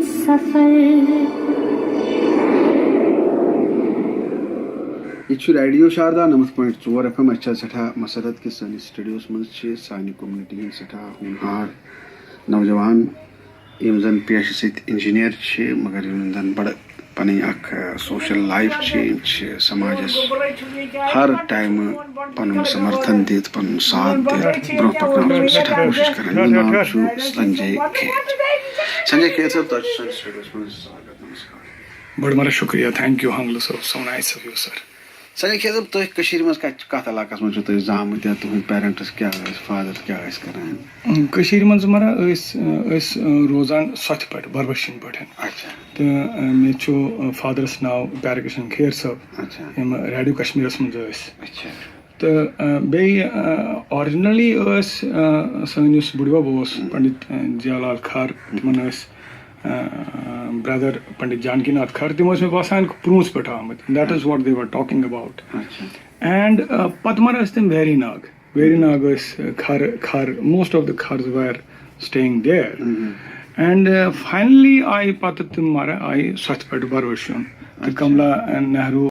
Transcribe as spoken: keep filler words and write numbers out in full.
سفر۔ یہِ چھُ ریڈیو شاردا نَمَتھ پوینٹ ژور ایف ایم۔ اَسہِ چھِ آز سٮ۪ٹھاہ مسرت کہِ سٲنِس سٹوڈیوَس منٛز چھِ سانہِ کومنٹی ہٕنٛدۍ سٮ۪ٹھاہ ہونہار نوجوان، یِم زَن پیشہٕ سۭتۍ انجینئر چھِ، مگر یِم زَن بڑٕ پَنٕنۍ اکھ، آ، سوشل لائف چھِ، یِم چھِ سماجس ہر ٹائمہٕ پَنُن سمرتھن دِتھ، پَنُن ساتھ دِتھ برونٛہہ پَکناونٕچ سٮ۪ٹھاہ کوٗشِش کران۔ میون ناو چھُ سنجے کھیت۔ سنجے کھیت صٲب، تۄہہِ چھُ سٲنِس سٹوڈیوَس منٛز سواگت۔ نمسکار۔ بڑٕ مارا شُکریہ، thank you ہنگلہٕ صٲب، so nice of you sir۔ Sanjay کھیت صٲب، تُہۍ کٔشیٖرِ منٛز کَتہِ، کَتھ علاقَس منٛز چھِو تُہۍ زامٕتۍ یا تُہٕنٛدۍ پیرنٹس کیٛاہ ٲسۍ، فادر کیٛاہ ٲسۍ کران؟ کٔشیٖرِ منٛز مارا ٲسۍ، أسۍ روزان سۄتھِ پٮ۪ٹھ، بَروَشِنۍ پٮ۪ٹھ۔ اچھا۔ تہٕ مےٚ چھُ فادرَس ناو پیارکشن کھیر صٲب، اچھا۔ یِم ریڈیو کشمیٖرَس منٛز ٲسۍ۔ اچھا۔ تہٕ بیٚیہِ آرجنلی ٲسۍ، سٲنۍ یُس بٕڈِبَب اوس، پنڈت جیالال کھار، تِمن ٲسۍ برٛدر پنڈت جانکی ناتھ کھار، تِم ٲسۍ مےٚ باسان پرٛونٛس پٮ۪ٹھ آمٕتۍ۔ That is what they were talking about۔ اچھا۔ And پتہٕ مارا ٲسۍ تِم ویری ناگ، ویری ناگ ٲسۍ کھر، کھر، most of the Khars were staying there۔ And finally آیہِ پتہٕ تِم مارا آیہِ سۄتھِ پٮ۪ٹھ بَروَشُن۔ تہٕ اچھا۔ کملا نہروٗ